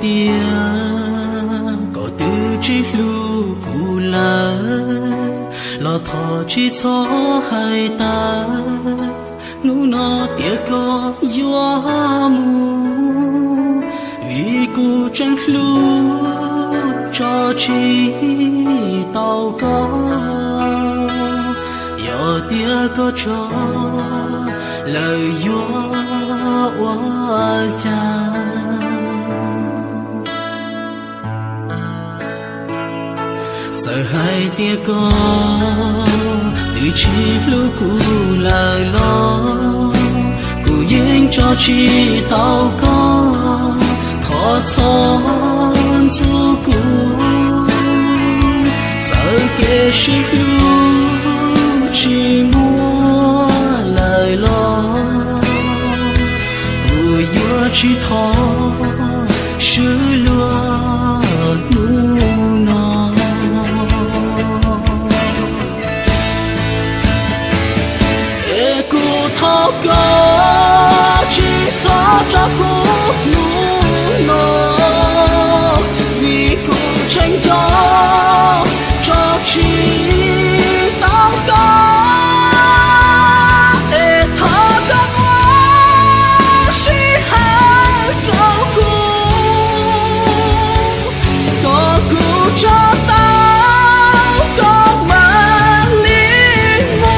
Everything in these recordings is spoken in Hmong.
tias koj twb tsis hlub kuv lawm, los thov tsis txhob hais tas, hnub no tias koj yuav mus, vim kuv tseem hlub tso tsis tau koj. Yog tias koj tso lawm yuav ua cas? Txawm hais tias koj twb tsis hlub kuv lawm los, kuv yeej tso tsis tau koj, thov txhob ntxub kuv. Txawm kev sib hlub tsis muaj lawm los, kuv yuav tsis thov swb luag hnub no. Es kuv thov koj tsis txhob tso kuv hnub no, vim kuv tseem nco tso tsis tau koj. Es thov koj muab sij hawm rau kuv, kom kuv tso tau koj mam li mus.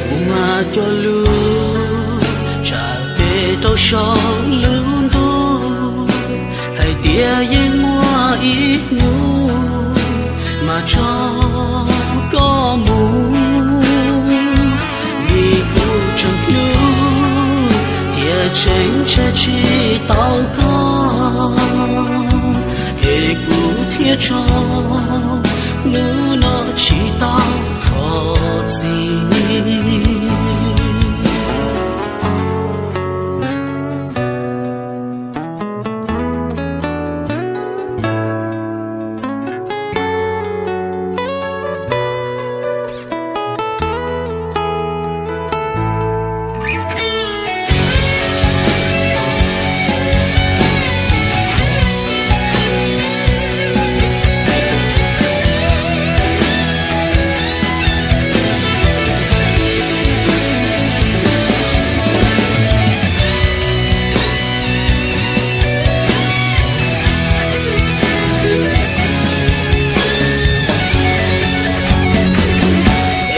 Kuv mas cog lus tsam tes rau saum lub ntuj, hais tias yeej muaj ib hnub mas tso koj mus. Vim kuv tseem hlub thiab tseem ntshai tsis tau koj, es kuv thiaj tso hnub no tsis tau thov txim.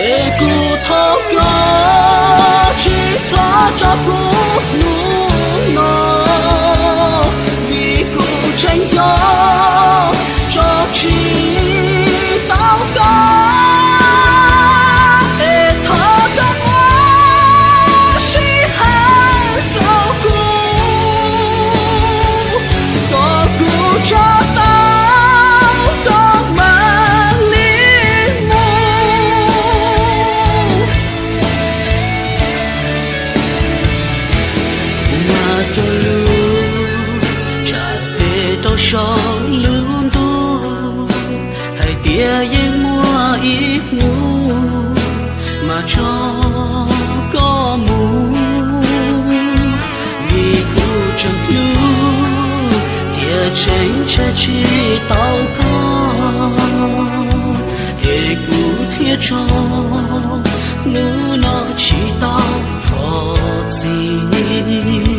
Es kuv thov koj tsis txhob tso kuv hnub no, vim kuv tseem nco tso tsis tau koj. Es thov koj muab sij hawm rau kuv, kom kuv tso tau koj mam li mus. Kuv mas cog lus tsam tes rau saum lub ntuj, hais tias yeej muaj ib hnub mas tso koj mus. Vim kuv tseem hlub thiab tseem ntshai tsis tau koj, es kuv thiaj tso hnub no tsis tau thov txim.